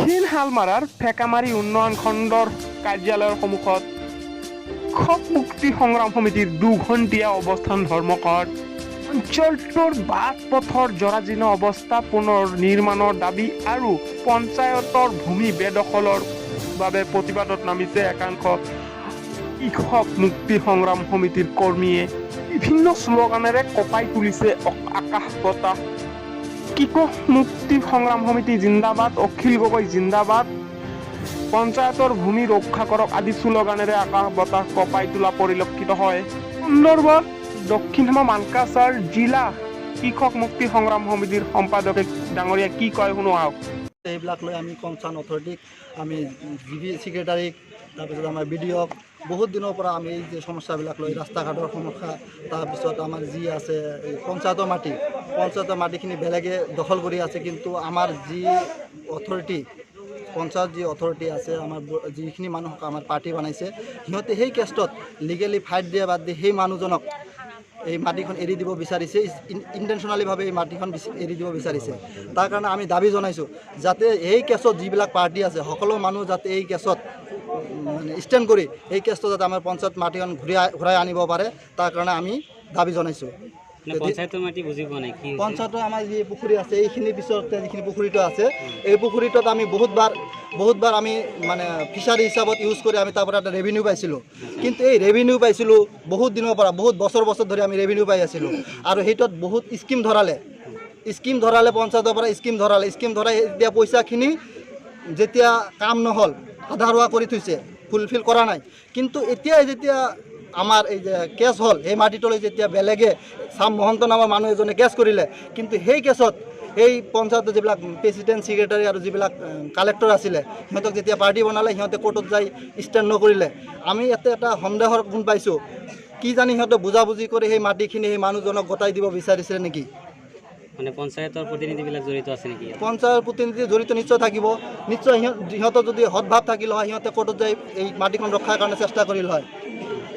দক্ষিণ শালমাৰাৰ ফেকামাৰী উন্নয়ন খণ্ডৰ কাৰ্যালয়ৰ সন্মুখত কৃষক মুক্তি সংগ্ৰাম সমিতিৰ 2 ঘণ্টীয়া অৱস্থান ধৰ্মঘট। অঞ্চলটোৰ বাট পথৰ জৰাজীৰ্ণ অৱস্থা পুনৰ নিৰ্মাণৰ দাবী আৰু পঞ্চায়তৰ ভূমি বেদখলৰ বাবে প্ৰতিবাদত নামিছে একাংশ কৃষক মুক্তি সংগ্ৰাম সমিতিৰ কৰ্মীয়ে। বিভিন্ন শ্লোগানেৰে কঁপাই তুলিছে আকাশ বতাহ। কৃষক মুক্তি সংগ্ৰাম সমিতি জিন্দাবাদ, অখিল গগৈ জিন্দাবাদ, পঞ্চায়তৰ ভূমি ৰক্ষা কৰক আদি শ্লোগানেৰে আকাশ বতাহ কঁপাই তোলা পৰিলক্ষিত হয়। সন্দৰ্ভত দক্ষিণ মানকাছাৰ জিলা কৃষক মুক্তি সংগ্ৰাম সমিতিৰ সম্পাদকে ডাঙৰীয়া কি কয়, শুনো আহক। সেইবিলাক লৈ আমি কনচাৰ্ণ অথৰিটিক, আমি জি পি ছেক্ৰেটাৰীক, তাৰপিছত আমাৰ বি ডি অ'ক বহুত দিনৰ পৰা আমি এই যে সমস্যাবিলাক লৈ, ৰাস্তা ঘাটৰ সমস্যা, তাৰপিছত আমাৰ যি আছে এই পঞ্চায়তৰ মাটি, পঞ্চায়তৰ মাটিখিনি বেলেগে দখল কৰি আছে। কিন্তু আমাৰ যি অথৰিটি, পঞ্চায়ত যি অথৰিটি আছে, আমাৰ যিখিনি মানুহক আমাৰ পাৰ্টি বনাইছে, সিহঁতে সেই কেছটোত লিগেলি ফাইট দিয়া বাদ দি সেই মানুহজনক এই মাটিখন এৰি দিব বিচাৰিছে। ইণ্টেনশ্যনেলিভাৱে এই মাটিখন এৰি দিব বিচাৰিছে। তাৰ কাৰণে আমি দাবী জনাইছোঁ যাতে এই কেছত যিবিলাক পাৰ্টি আছে, সকলো মানুহ যাতে এই কেছত মানে ষ্টেণ্ড কৰি এই কেছটো যাতে আমাৰ পঞ্চায়ত মাটিখন ঘূৰাই ঘূৰাই আনিব পাৰে, তাৰ কাৰণে আমি দাবী জনাইছোঁ। মানে পঞ্চায়তৰ মাটি বুজি পোৱা নাই, কি হৈছে? পঞ্চায়তৰ আমাৰ যি পুখুৰী আছে, এইখিনি পিছতে যিখিনি পুখুৰীটো আছে, এই পুখুৰীটোত আমি বহুতবাৰ বহুতবাৰ আমি মানে ফিচাৰী হিচাপত ইউজ কৰি আমি তাৰ পৰা এটা ৰেভিনিউ পাইছিলোঁ। কিন্তু এই ৰেভিনিউ পাইছিলোঁ বহুত দিনৰ পৰা, বহুত বছৰ বছৰ ধৰি আমি ৰেভিনিউ পাই আছিলোঁ। আৰু সেইটোত বহুত স্কীম ধৰালে, স্কীম ধৰালে, পঞ্চায়তৰ পৰা স্কীম ধৰালে। স্কীম ধৰাই এতিয়া পইচাখিনি যেতিয়া কাম নহ'ল, আধৰুৱা কৰি থৈছে, ফুলফিল কৰা নাই। কিন্তু এতিয়া যেতিয়া আমাৰ এই যে কেছ হ'ল, সেই মাটিটোলৈ যেতিয়া বেলেগে চাম মহন্ত নামৰ মানুহ এজনে কেছ কৰিলে, কিন্তু সেই কেছত এই পঞ্চায়তৰ যিবিলাক প্ৰেচিডেণ্ট, ছেক্ৰেটাৰী আৰু যিবিলাক কালেক্টৰ আছিলে, সিহঁতক যেতিয়া পাৰ্টি বনালে, সিহঁতে কোৰ্টত যাই ষ্টেণ্ড নকৰিলে। আমি ইয়াতে এটা সন্দেহৰ গুণ পাইছোঁ, কি জানি সিহঁতে বুজাবুজি কৰি সেই মাটিখিনি সেই মানুহজনক গতাই দিব বিচাৰিছিলে নেকি। মানে পঞ্চায়তৰ প্ৰতিনিধিবিলাক জড়িত আছে নেকি ইয়াত? পঞ্চায়তৰ প্ৰতিনিধি জড়িত নিশ্চয় থাকিব, নিশ্চয়। সিহঁতৰ যদি সদ্ভাৱ থাকিল হয়, সিহঁতে কোৰ্টত যাই এই মাটিখন ৰক্ষাৰ কাৰণে চেষ্টা কৰিল হয়।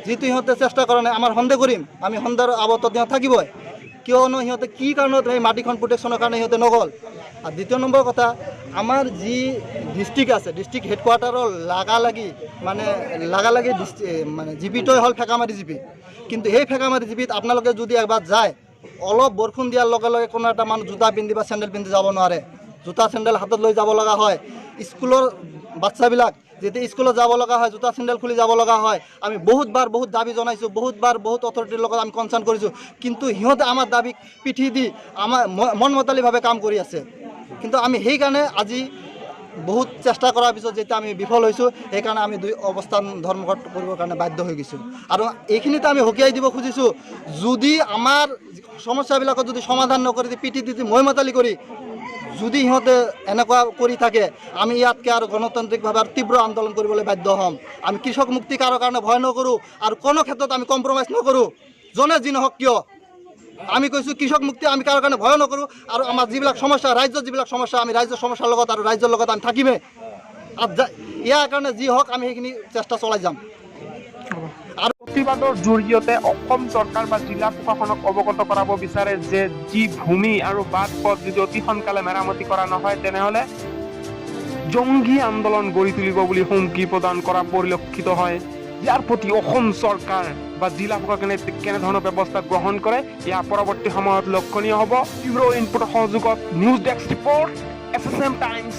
যিটো সিহঁতে চেষ্টা কৰা নাই, আমাৰ সন্দেহ কৰিম আমি। সন্দেহৰ আৱৰ্তত সিহঁত থাকিবই। কিয়নো সিহঁতে কি কাৰণত এই মাটিখন প্ৰটেকশ্যনৰ কাৰণে সিহঁতে নগ'ল? আৰু দ্বিতীয় নম্বৰ কথা, আমাৰ যি ডিষ্ট্ৰিক্ট আছে, ডিষ্ট্ৰিক্ট হেডকোৱাৰ্টাৰৰ লাগালাগি, মানে লাগালাগি মানে জিপিটোৱে হ'ল ফেকামাৰী জিপি। কিন্তু সেই ফেকামাৰী জিপিত আপোনালোকে যদি এবাৰ যায়, অলপ বৰষুণ দিয়াৰ লগে লগে কোনো এটা মানুহ জোতা পিন্ধি বা চেণ্ডেল পিন্ধি যাব নোৱাৰে। জোতা চেণ্ডেল হাতত লৈ যাব লগা হয়। স্কুলৰ বাচ্চাবিলাক যেতিয়া স্কুলত যাব লগা হয়, জোতা চেণ্ডেল খুলি যাব লগা হয়। আমি বহুতবাৰ বহুত দাবী জনাইছোঁ, বহুতবাৰ বহুত অথৰিটিৰ লগত আমি কনচাৰ্ণ কৰিছোঁ। কিন্তু সিহঁতে আমাৰ দাবীক পিঠি দি আমাৰ মন মতালিভাৱে কাম কৰি আছে। কিন্তু আমি সেইকাৰণে আজি বহুত চেষ্টা কৰাৰ পিছত যেতিয়া আমি বিফল হৈছোঁ, সেইকাৰণে আমি দুই অৱস্থান ধৰ্মঘট কৰিবৰ কাৰণে বাধ্য হৈ গৈছোঁ। আৰু এইখিনিতে আমি সকীয়াই দিব খুজিছোঁ, যদি আমাৰ সমস্যাবিলাকত যদি সমাধান নকৰি, পিঠি দি মই মতালি কৰি যদি সিহঁতে এনেকুৱা কৰি থাকে, আমি ইয়াতকৈ আৰু গণতান্ত্ৰিকভাৱে আৰু তীব্ৰ আন্দোলন কৰিবলৈ বাধ্য হ'ম। আমি কৃষক মুক্তি কাৰো কাৰণে ভয় নকৰোঁ আৰু কোনো ক্ষেত্ৰত আমি কম্প্ৰমাইজ নকৰোঁ, জনে যি নহওক কিয়। আমি কৈছোঁ, কৃষক মুক্তি আমি কাৰো কাৰণে ভয় নকৰোঁ। আৰু আমাৰ যিবিলাক সমস্যা, ৰাজ্যৰ যিবিলাক সমস্যা, আমি ৰাজ্যৰ সমস্যাৰ লগত আৰু ৰাজ্যৰ লগত আমি থাকিমেই। আৰু ইয়াৰ কাৰণে যি হওক, আমি সেইখিনি চেষ্টা চলাই যাম। আৰু প্ৰতিবাদৰ জৰিয়তে অসম চৰকাৰ বা জিলা প্ৰশাসনক অৱগত কৰাব বিচাৰে যে যি ভূমি আৰু বাট পথ যদি অতি সোনকালে মেৰামতি কৰা নহয়, তেনেহ'লে জংগী আন্দোলন গঢ়ি তুলিব বুলি হুমকি প্ৰদান কৰা পৰিলক্ষিত হয়। ইয়াৰ প্ৰতি অসম চৰকাৰ বা জিলা প্ৰশাসনে কেনেধৰণৰ ব্যৱস্থা গ্ৰহণ কৰে, এয়া পৰৱৰ্তী সময়ত লক্ষণীয় হ'ব। ব্যুৰ' ইনপুটৰ সহযোগত news desk report, SSM times.